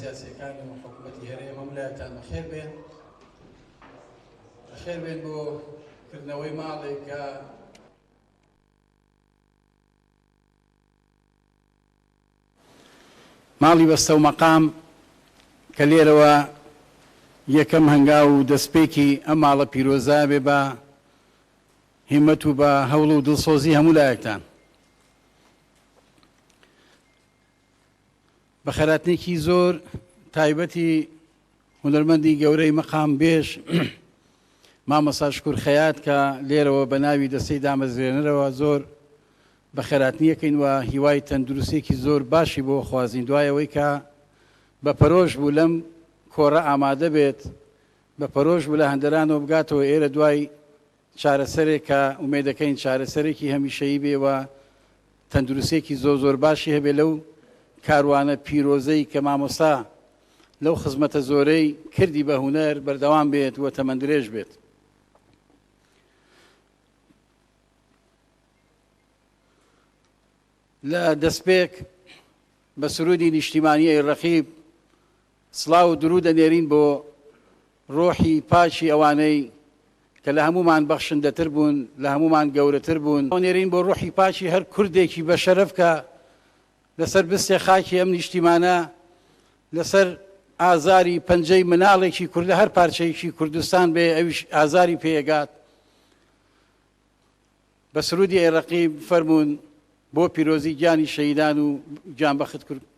سیاسیەکان و حکوومەتی هەرێم، هەموو لایەکتان بەخێر بێن. بەخێر بێن بۆ کردنەوەی ماڵێک کە ماڵی بەستە و مەقام کە لێرەوە یەکەم هەنگاو و دەستپێکی ئەم ماڵە پیرۆزە بێ بە هیمەت و بە هەوڵ و دڵسۆزی هەموو لایەکتان. بە خەراتنێکی زۆر تایبەتی هونەرمەندی گەورەی مەقام بێژ مامۆستا شکور خەیات کە لێرەوە بە ناوی دەستەی دامەزرێنەرەوە زۆر بە خێراتنیەکەین و هیوای تەندروستێکی زۆر باشی بۆ خوازین دوای ئەوەی کە بە پەرۆش بوو لەم کۆڕە ئامادە بێت، بە پەرۆش بوو لە هەندەرانەوە بگاتەوە ئێرە دوای چارەسەرێک کە ئومێدەکەین چارەسەرێکی هەمیشەیی بێ و تەندروستیەکی زۆر زۆر باشی هەبێ لەو کاروانە پیرۆزەی کە مامۆستا لەو خزمەتە زۆرەی کردی بە هونەر بەردەوام بێت و تەمەندرێژ بێت. لە دەستپێک بە سرودی نیشتیمانی ئەی ڕەقیب سڵاو و دروود ئەنێرین بۆ ڕۆحی پاکی ئەوانەی کە لە هەموومان بەخشندەتر بوون، لە هەموومان گەورەتر بوون. ئەنێرین بۆ ڕۆحی پاکی هەر کوردێکی بەشەرەف کە لەسەر بستێ خاکی ئەم نیشتیمانە، لەسەر ئازاری پەنجەی مناڵێکی کورد لە هەر پارچەیەکی کوردستان بێ ئەویش ئازاری پێ ئەگات. بە سروودی ئەی ڕەقیب فەرموون بۆ پیرۆزی گیانی شەهیدان و گیانبەختکردووانی.